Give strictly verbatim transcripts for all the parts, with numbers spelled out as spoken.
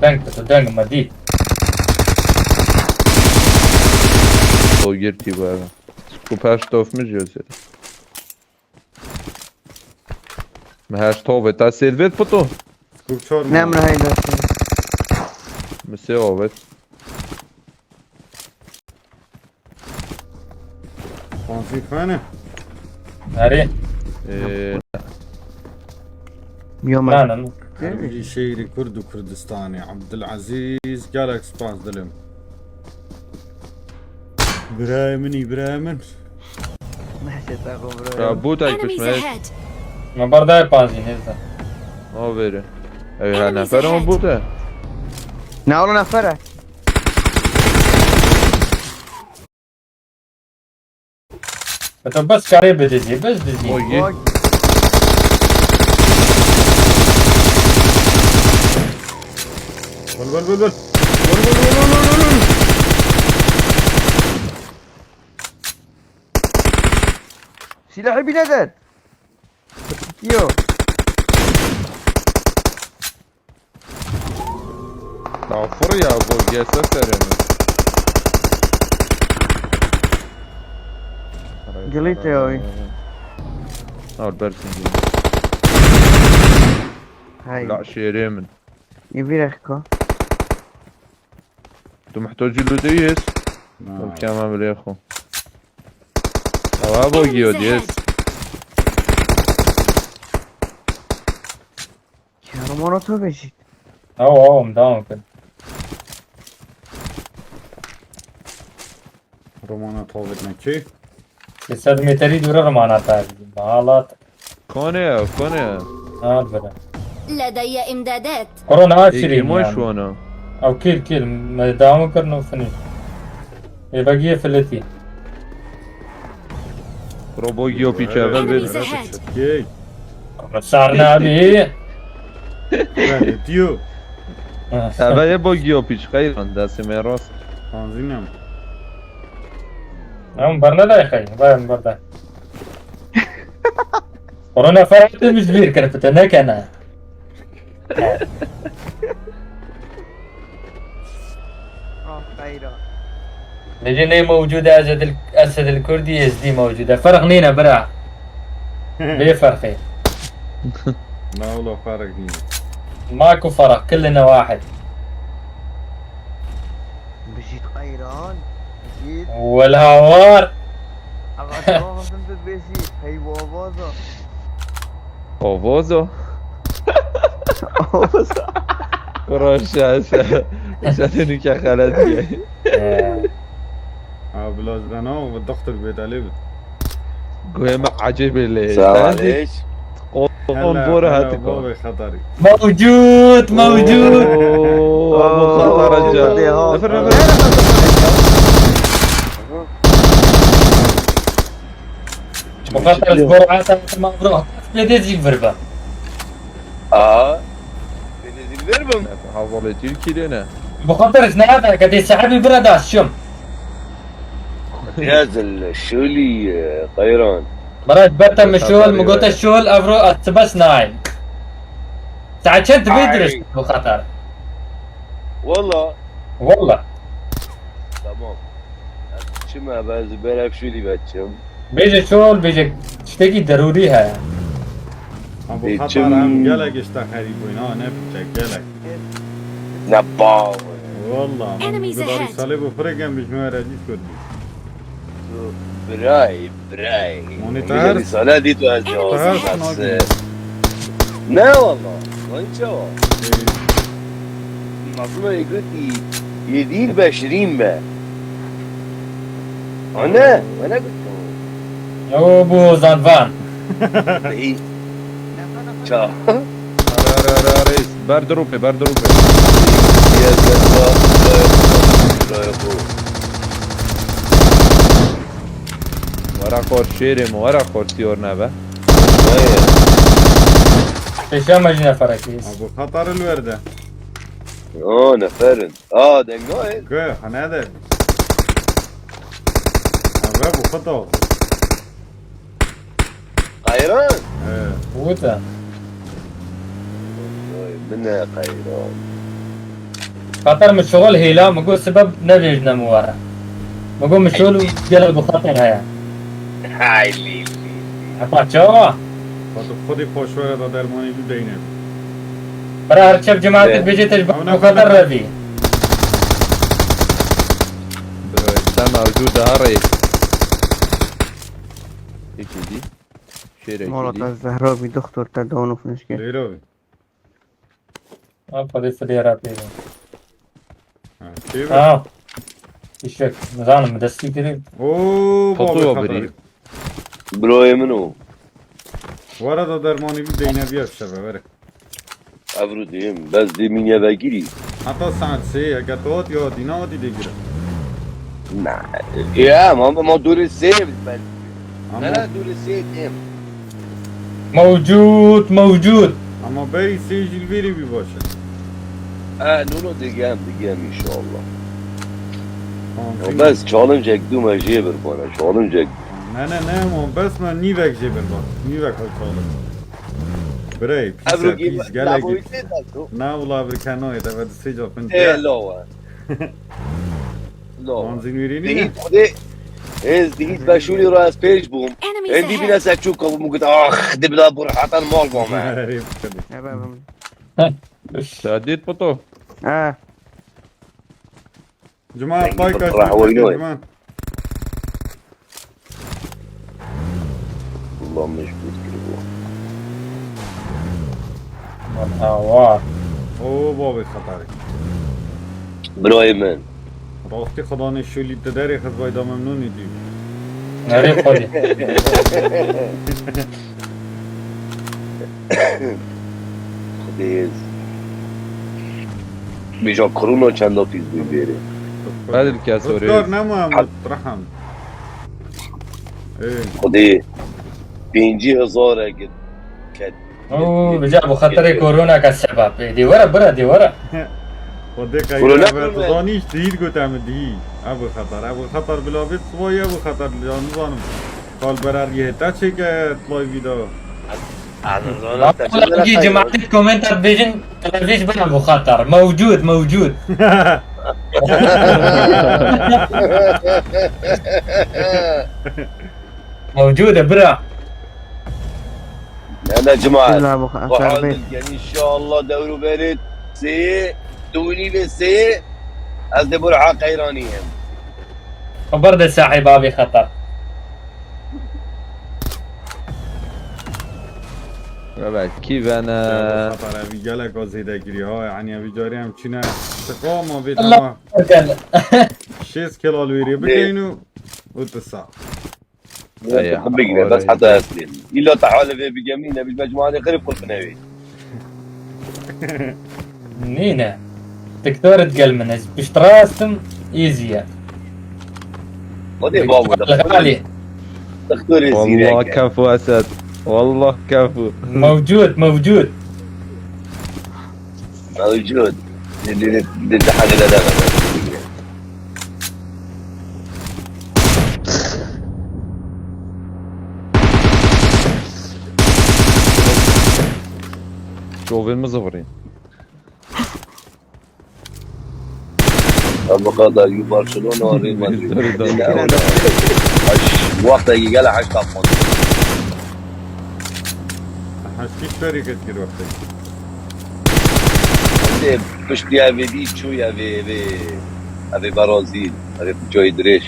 Deng, tu deng me dî. O girtî bu eve. Ku pers dof mi jî özür. Mi her tove ta sêl vet puto. Kurçor mu? Ne min hayda. Mi sê ovet. Fanzî fene. Erê. Ee, Yo, Nane, nane. Her birî şehîrê Kurd û Kurdistanê. Abdulaziz, gelek spas dilim. Birayê min î, birayê min. Nehşe te xo bro. Ya bu tek Enemies pişme. Ahead. Ma bardayê panzî nêzde. O veri. Ew her Enemies nefer ama ahead. Bu de. Ne oğlum nefere? Beto bes karê bidizî, bes dizî. Oy. Oy. Gol, gol, gol, gol. Gol, gol, gol, gol, gol, gol. Silahı bile der. Yo. Nafır ya bu G S serê min. Gilî te oy. Al bersin. Hay. La şêrê min. Yevîrek ko. Tu muhtacî lûdeyî hês? Na. Ew kema bilê xwe. Ew ha bo giyo diyes. Romano tu bêjî. Ew, ew, em devam kin. Romana tovit nekî? Li sed metrî dûre romana te. Mahalat. Kone ya, kone ya. Ha, bire. لدي إمدادات. Korona Ê, aşırı girmo yani. Şu ana. Ew kil, kil. Me devam kirin û finish. Ê, begiye filetî. Robo giyo piçe, ver ver. Enemies ahead. Çekey. Sar ne abi? Ben de diyor. Ha. Eve ye bo giyo piç, xeyran, destê me rast. Fanzînem. Em berne de xey, ben berde. Korona ferhatê min ji bîr kir, fite nekene. Ah, xeyra. Lê nê mewcûd e, ez dil, ez dil Kurdî, Êzdî mewcûd e. Ferq nîne bira. Bê ferqê. Na wala ferq nîne. Mako ferq, kullina wahid. Bijît xeyran. Bijît. Wela war. Ama tamam, hızım da bijît. Hey, bu avaza. Ovozo. Ovozo. Kuro şaşe. Şaşe nike xelet ye. Ee. Ha, biraz ben o, bu doktor bedeli bi. Guhê me ecêbê lê. Selam aleyk. Qon bora hati ko. Mewcud, mewcud. Oo, bu xatara ca. Nefir, nefir. Bu xatar ji bo rahat ma bro. Lê dê zî vir be. Aa. Lê dê zî vir bim. Havalê Tirkî lê ne. Bu xatar ji ne be, ke dê sehebî bira da şim. Ya zil şulî, e, xeyran. Bira bete mi şol, mi gote şol, evro ez ti bes nayim. Saet çend divê dirist bu xatar? Wala. Wala. Tamam. Çima ben Zübeyir Efşulî ve çim? Bêje şol, bêje tiştekî derûrî heye. Ha, bu Bê xatar çim- em gelek işte xerîb bûyn, ha, ne biçek gelek. Ne baw. Wala, Enemies ahead. Salê bu firek em bijme redîs kurdî. Biray, biray. Moni Bêje tahar. Risale dî tu ez Enemies ahead. Tahar, ne wala. Lan çawa? Ee. Nasıl gotî, yedîr beşirîn be. Ane, ane got. Ew bû zanvan. Ey. Ça. Ara, ara, ara, reis. Ber dirûpê, ber dirûpê. Yezerwa. Wera xor şêrê mi, wera xor tîyor nebe. Pêşiya me jî neferekî. Ha, bu xatar li wer de. Yo, neferin. Aa, deng nayê. Ku, ha, ne de? Ha, ve bu xata. Qayran. He. Wita. Oy, min e qayran. Xatar min şixul hêla, min got sebeb nebêjne min were. Min got min şol û gelek bi xatar heye. Hay lî lî. Hepa çawa? Xwedê, xwedê paşwere da dermanê bî beyne. Bira her çev cemaat Be. bêjê te ji Ew ne xatar xatar. revî. Sen avcû daha rê. Yekî dî. Şêrekî Mola dî. Te zehra bî doktor te dawn û finişkê. Lêro bî. Apa de fidê ra pê. Ha, çê bî? Ha. Fişek. Nizanim destî kirî. Oo, Foto babê wa xatarî. birî. Broyê min o. Were da dermanê bî beyne bîya şeve were. Evro diyim, bes dê mînye vegirî. Heta saet sê, heke tu hat ya dîna hatî dê gire. Na, ya, ma, ma dûrê sê bes. Ama Ne, ne, dûrê sê diyim. Mewcûd, mewcûd. Ama berî sê jî li vêrê bî baş e. E, no, no, digem, digem inşallah. Tamam, Ya şimdi bes, challenge ek dû me jê bir bana, challenge ek. Ne, ne, ne, ama bes me nîvek jê bir bana. Nîvek hal challenge. Birey, pîs e, Evro pîs, gelek. Ne wila bir kenoyê te ve di sê ca pin. Ê, lawa. Lawa. Manzin wîrî Dihît nîne? Xwedê, ez dihît beşûrî ra ez pêş bûm. Enemies Êdî bîne ahead. Seçûka bûm û got, "Ax, di bila bûr hatan mal bame." Erê, bikene. Şadît puto. Ha. Cuma, Rengî pay kaç rahweyno ye. Cuma. Allah mecbur kiribû. Awa. O babê xetarê. Birayê min. Rastî Xudanê şûlî tu derê xizvay da memnûnî dî. Nerê xwedî. Xwedê. Bêja korona çenda pîs bû vêrê. Hadi bir kere soruyor. Rızgar ne Muhammed Rahim? Ee. Xwedê pêncî hezar e git ket. Oo, bija bu xatarê korona ka sebep. Ê, dê were, bira, dê were. Xwedê Korona qeyre ve korona. Tu zanî işte hîr gote mi dî. Ebu Xatar, Ebu Xatar bila bit, sibayî Ebu Xatar, ya nizanim. Kal berer yê te çêke, live da. Bak, wala ki cemaat komentar bêjin, televîz bira bu xatar. Mewcûd, mewcûd. Mewcûd e, bira. Ne, ne, cemaat. Bismillah, bu xatar. Bu hal bê. Bilgen, inşallah, dewru berê sê, dûnî ve sê, ez de bu reha qeyranî hem. Xeber de sahib abi xatar. Evet, kî vene? Ya, bu xatar evi gelek o zêde giriyor ha, yani evi cari hem çine. Sıkı ama bir Allah tamam. Gel. Şêst kilo alveriye bikeynu, o tisa. Ey, Bigre, bes orayı heta da- ez lêm. Îlla te hale vê bigemîne, bi mecmuanê xerîb qulfine wê. Nîne. Doktor digel min, ez piştrast im, easy ye. Xwedê bavû de. Xwedê. Doktorê zîrek e. Wallah kefu Esed. Wallah kefu. Mewcûd, mewcûd. Mewcûd. Di, di, di, di, di hale de, de, de. Çovên min zivirîn. Ev qada yû Barcelona, Real Madrid. Sorry, don't. Wextekî gele heşta puan. Heştî serî ket kir wextekî. Dê piştî evê dî çû evê, evê, evê Berazîl, evê coyê dirêj.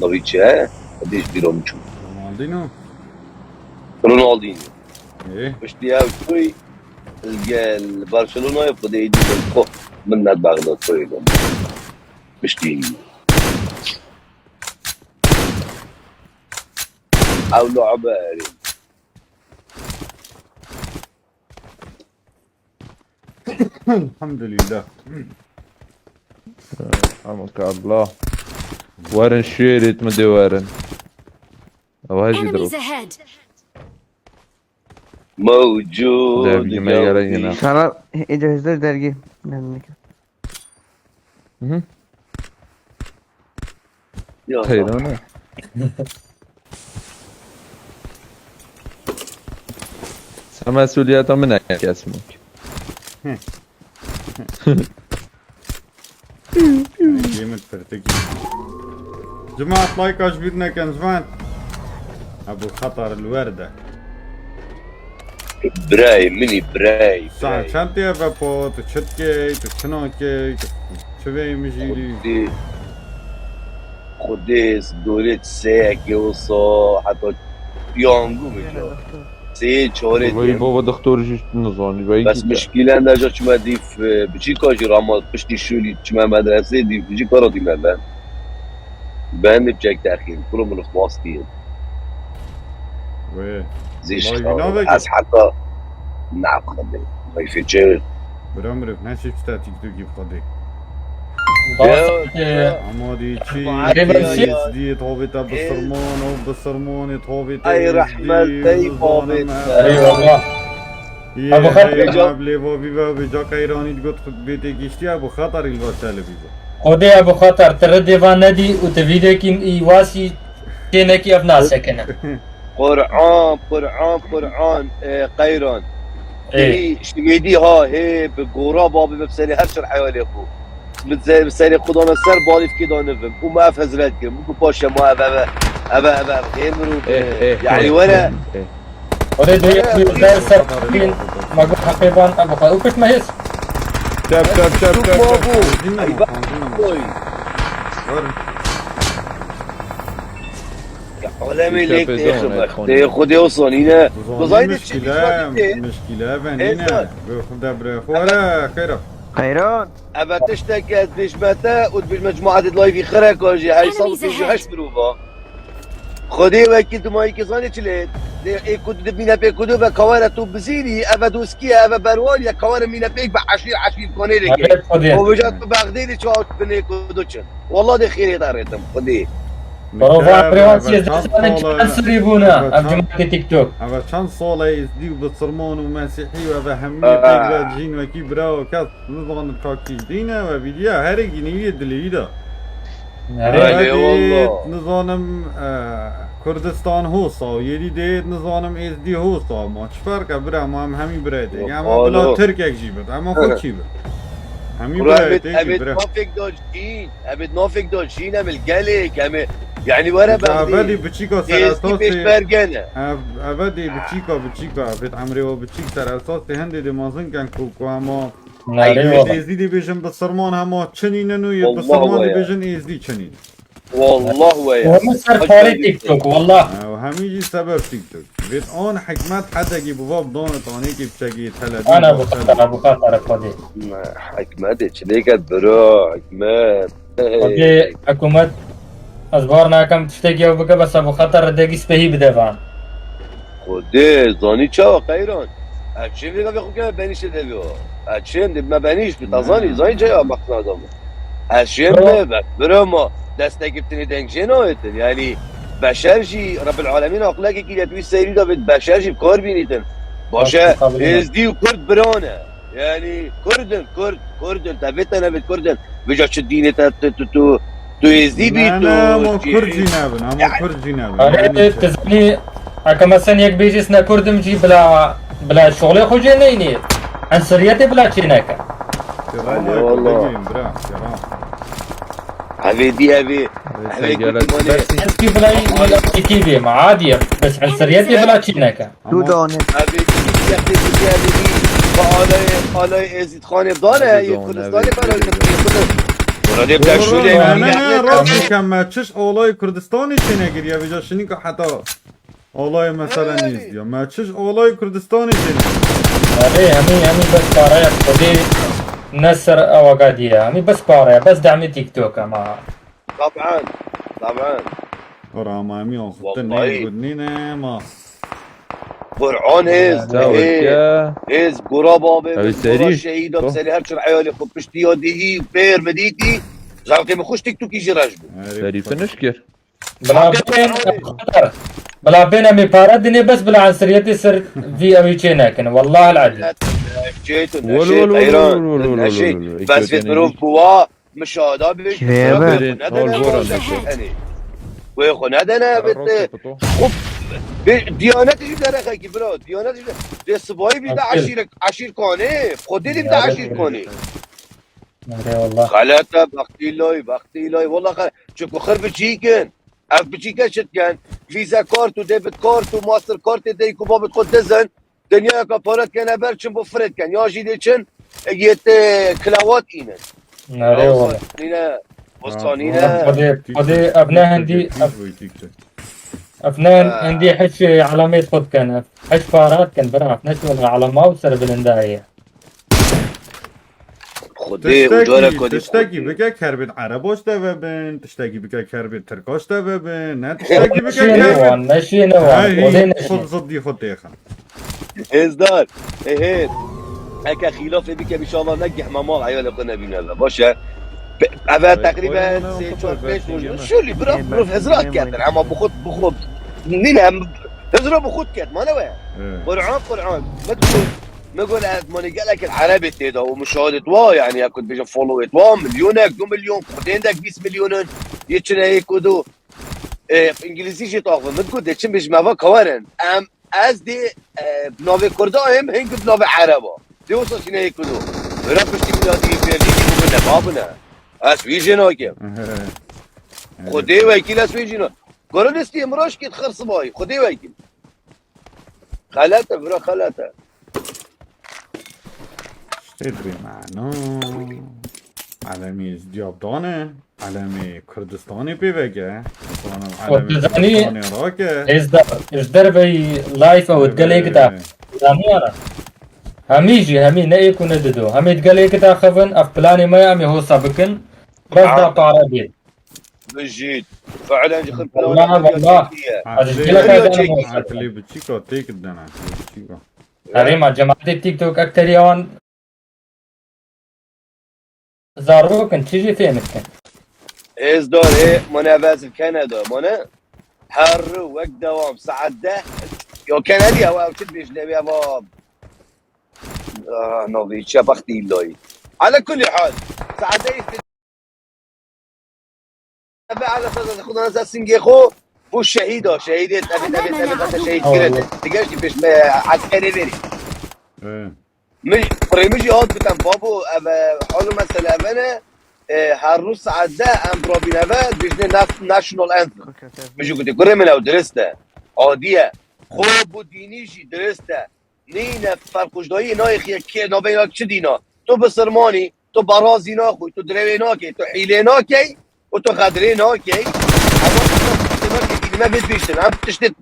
Navî çi ye? Dê ji bîra min çû. Ronaldinho? Ronaldinho. Ê? Piştî ew çûy, li gel Barcelonayê xwedê êdî min xwe, min nedbax da toyê gom. Piştî. Ew labe erê. Elhamdülillah. Aman Allah. Werin şêrêt min dê werin. Ew hejî Enemies dirok. Ahead. Mewcûd Dergî me yere geldi. Yine. Sana ece hizdir dergi. Memleket. Hı hı. Ya, Hayır, tamam. O ne? Sen mesuliyeta min e kesmek. Hı. Game pirtekî. Cemaat, like ji bîr nekin, ji van. Ebu Xetar li wer de. Birayê min î, birayê, Saet birayê. Çend tê ve po, tu çi dikey, tu çi nakey, tu çi vê mijîlî? Xwedê, Xwedê dorê seyekê wisa heta piyangu bike. Sê çarê Vay dikim. Baba doktor jî nizanî. Vay Bes gide. Mişkîle ne ca çime dîf, e, biçîka jî rama piştî şûlî çime medresê dîf biçîka ra dîme ben. Ben de çek texîn. Kuro min xwastî. Wê. Zîş Vay xew. Vay ez heta ne xwedê. Vay fêçe. Bira mirov, ne çi çita TikTokî bi Xwedê. Bas, Ya, e, ya. Ama dî çi, Arê çi, Mesî. Êzdî, tabê te bisilman, o bisilmanê, tabê te Ay Êzdî, rehmet, ey nizanim babê ez. Ey wallah. Yê Ebu Xetar. Hey, Ebu Xetar. Lêva bîbe, bê ca qeyranî digot xwe bê têgiştiye, Ebu Xetar îlva çelibîbe. Xwedê Ebu Xetar, ti ridê van nedî û ti vîdekî î wasî tênekî ev nasekine. Quran, Quran, Quran, e, qeyran. Ê. Ê, şimêdî ha, hê, bi gora babî me bi serê her çir heyalê xwe. Min se-, bi serê xwe dane ser balîfkê danivim. Û me ev hezret kirim. Min ku paşe ma ev, ev, ev, ev, ev, hê mirov, Ê, ê, yani ê, were. Ê. Orê de yek bir der ser bin, ma got heqê ban, Ebu Xetar. Û kuşt me hêz. Çep, çep, çep, çep, çep. Bînne Ay, ma, bak. Bînne ma. Oy. Wer. Ya, alemê lêk tê xibet. Tê xwedê o sonîne. Gozayî de çi mişkîle, mişkîle ve nîne. Êzan. Bi xwe de birê xwe. Were, xeyra. Qeyran. Eve tiştek ez dibêjme te û dibêjme cemaetê live-î xireka jî heyşt sed û pêncî û heşt mirova. Xwedê wekî tu mayî kê zanê çi lê? Ê ku tu dibîne pê ku du ve kawere tu bizîrî, eve doskî ye, eve berwarî ye, kawere mîne pêk bi eşîr, eşîr konê lê ke. Evet, Xwedê. O vêca tu Bexdêdê çawa binê ku du çin. Wallah dê xêrê de rêtim, Xwedê. Bro, va Eve, eve çend sal e, çi sirî bûne, eve ev çend, cemaetê TikTok. Eve çend sal e Êzdî û Bisirman û Mesîhî û eve hemî pêk ve dijîn wekî bira û kes. Nizanim ka kî dîne ve vîdiya herê gînî wî dilê wî de. Nerê? Eve Haydi dît, eyvallah. Nizanim, e, Kurdistan hosa û yêdî dêt nizanim Êzdî hosa ma. Çi ferq e bira ma em hemî birayê têk. Yok, Ema alo. Bila Tirkek jî bit. Ema xwe çî bit. Hemî Bura birayê evet, têk evet, bira. Nafek da jîn. Evet, nafek da jîn, em li gelek, em ê, yani were Bexdê. Eve dî biçîka ser Êzdî esasê. Pêşmerge ne. Ev, eve dî biçîka, biçîka. Evet, emrê o biçîk ser esasê hindê dê mezin ken ku, ku ema Nerê Ey, wala. Êzdî dibêjin Bisirman hema çinînin û yê Wallah Bisirman waya. Dibêjin Êzdî çinînin. Wallah waya. Hemî ser parê TikTok, wallah. Ew hemî jî sebeb TikTok. Vêt an hikmet hedekî bi va bi danê tanêkê biçekî telebî Ana bu baş kadar, bu kadar Xwedê. Hikmetê çi lêket biro, hikmet. Xwedê hikûmet ez bar nakim tiştekî ew bike, bes Ebu Xetar ridekî spehî bide van. Xwedê, zanî çawa qeyran? Ez çêm vê gavê xwe keme benîşê devê o. Ez çêm dê me benîş bi, te zanî, zanî çawa mexsina da min. Ez çêm Bro. Be, be, bira ma, destekî bi tinê deng jê nayêtin. Yani, beşer jî, Rebbil Alemîn aqlekekî de tu wî seyrî de bit, beşer jî bi kar bînîtin. Baş e, Estağfirullah. Êzdî û Kurd bira ne. Yani, Kurd in, Kurd, Kurd in, te vê te nebit Kurd in. Vêca çi dînê te, tu, tu, tu, tu Êzdî bî, Ne, tu ne, ama çi? Kurd jî nebin, ama Yani Kurd jî nebin. Arê, Yani te zanî, eke mesen yek bêjî ne Kurd im jî bila, bila şolê xwe jê neynî. Ensiriyetê bila çê neke. Eyvallah. Bira, bira. Evê dî, evê, evê Neyse, gel, Kurdistanê. Eski bila iki diyeyim, adiye. Bes ensiriyetê bila çê neke. Tu Ama dane. Abi, bir yerde bir yerde bir alayı, alayı Ezid Han'ı dane, Ezid Han'ı, Kurdistan'ı Ezid bana Han'ı. Kurdistan'ı. Burada bir Doğru, şöyle ne, ne, ne, rast dikem, me çiş alayı Kurdistan'ı içine giriyor, bir şinika hata alayı mesela ne istiyor? Me çiş alayı Kurdistan'ı içine. Abi, hemi, hemi bes paraya, Xwedê ne ser ewaga diye, hemi bes paraya, bes demê TikTok ama. Taban, taban. Rama mi axutte Vallahi. Ne gudnîne ma. Kur'an hêz, Ya, hêz, ya. Hêz, gura babê Ew min, gura serî. Şehîda, Oh. Serî her çir eyalê xwe piştî ya dihî, pêr mi dîtî, xelkê min xweş TikTokî jî reş bû. Erê, Serî bak. Finish kir. Bila Abi, bêne, abi. Bila bêne mi para dinê bes bila ensiriyetê ser vî ewî çê nekin. Wallahil azîm. Çêtin, Wol, neşê, wol, wol, qeyran, wol, wol, wol, neşê. Wol, wol, wol. Bes vê Ekranê mirov bî. Buwa, Mişada bê Kî heye be? Xwe nedene Hol bor baş. Ene. Wê xwe nedene Ara bit. Rastî pito. Xwe be, Diyanet jî derexekî bira. Diyanet jî de sibayî bî de Aşil. Eşîr, eşîr kanê. Xwedê dî de Diyanet eşîr bî. Kanê. Erê wallah. Xelete, bextî loy, bextî loy. Wallah xe-, çunku xir biçîk in. Ev biçîke çi dikin? Visa kart û debit kart û Mastercardê dey ku babet xwe dizin. Dinyayeka para dikene ber çin bo firê dikin. Ya jî dê çin, yê tê kilawat înin. Erê wallah. Nîne, wisa nîne. Xwedê, Xwedê ev ne hindî, ev, ev ne hindî hiç elamê xwe dikin, ev hiç para dikin, bira, ev ne şola elama û serbilinda ye. Xwedê û cara Tiştekî, Xwedê tiştekî bike kerbên Ereba ji te ve bin, tiştekî bike kerbên Tirka ji te ve bin, ne tiştekî bike Neşîne kerbên wan, neşîne wan, Xwedê neşîne. Xwe ziddî xwe têxin. Hêzdar, ê hêz. Eke xîlafê bike, inşallah ne gihme mal, eyalê xwe nebîne ve. Baş e. Pe-, eve teqrîben sê, çar, pênc roj. Şulî, bira, mirov hizra diket, ema bi xwe, bi xwe. Nîne, em hizra bi xwe diket, mane we. Quran, Quran. Me digot, me got, ez mane gelek Erebê tê de û muşahidet wa, yani, ya ku dibêjin followêt wa, milyonek, du milyon, xwedêndek bîst milyonin, yê çine yê ku du. E, îngilîzî jî taxve. Min got, dê çim bêjim, eva kawerin. Em, ez dê, e, navê Kurda em, hing bi navê Ereba. Dê wisa çine yê Kurdo. Vira piştî min ya dî fêrî dî bibin ne, babine. Ez wî jê nakim. Xwedê wekîl ez wî jî na-, Goro destî min roj kit xir sibayî. Xwedê wekîl. Xelete, vira xelete. Tê dirê mano. Alemî Diyabdane. Alemê Kurdistanê pê veke. Zanim Xwe alemê dizanî, Kurdistanê rake. Êzdar, ji derveyî life ew digelê gida. Ee. Zaniyara. Hemî jî, hemî ne êk û ne dido. Hemî digelê gida xevin, ev planê me ye, em ê hosa bikin. Bes da pare bê. Bijît. Fiilen ji xwe plan Wallah, wallah. Eklê, ez ji gelek eklê, ez eklê biçîka têk didin, eklê biçîka. Herê ma cemaetê TikTok ekteriya wan Zarok in, çi jî fêm dikin? Êzdorê mane vezir Kanada mane her wek dewam saet deh. Yo Kanadî ew ew çi dibêjin ew ya va. Ah, navê çi ya bextî îlayî. Ala kulî hal. Saet deh. Eve ala saz xwe dana ser singê xwe. Bu şehîda, şehîdê, eve, eve, eve, eve, şehîd kirin. Digeştî pêş me eskerê verî. Min, kurê min jî hat bitem, babo, ev, e, hal û mesele eve ne, e, her roj saet deh em rabîn eve, dibêjinê nas-, national anthem. Min jî gotê, kurê min ew dirist e. Adî ye. Xwe bo dînî jî dirist e. Nîne ferq û cudayî nayê xiye kê navê ya çi dîna. Tu bisilmanî, tu barazî naxwî, tu direwê nakey, tu hîlê nakey û tu xedrê nakey. Eva tiştê me vê dibêjin. Em tiştê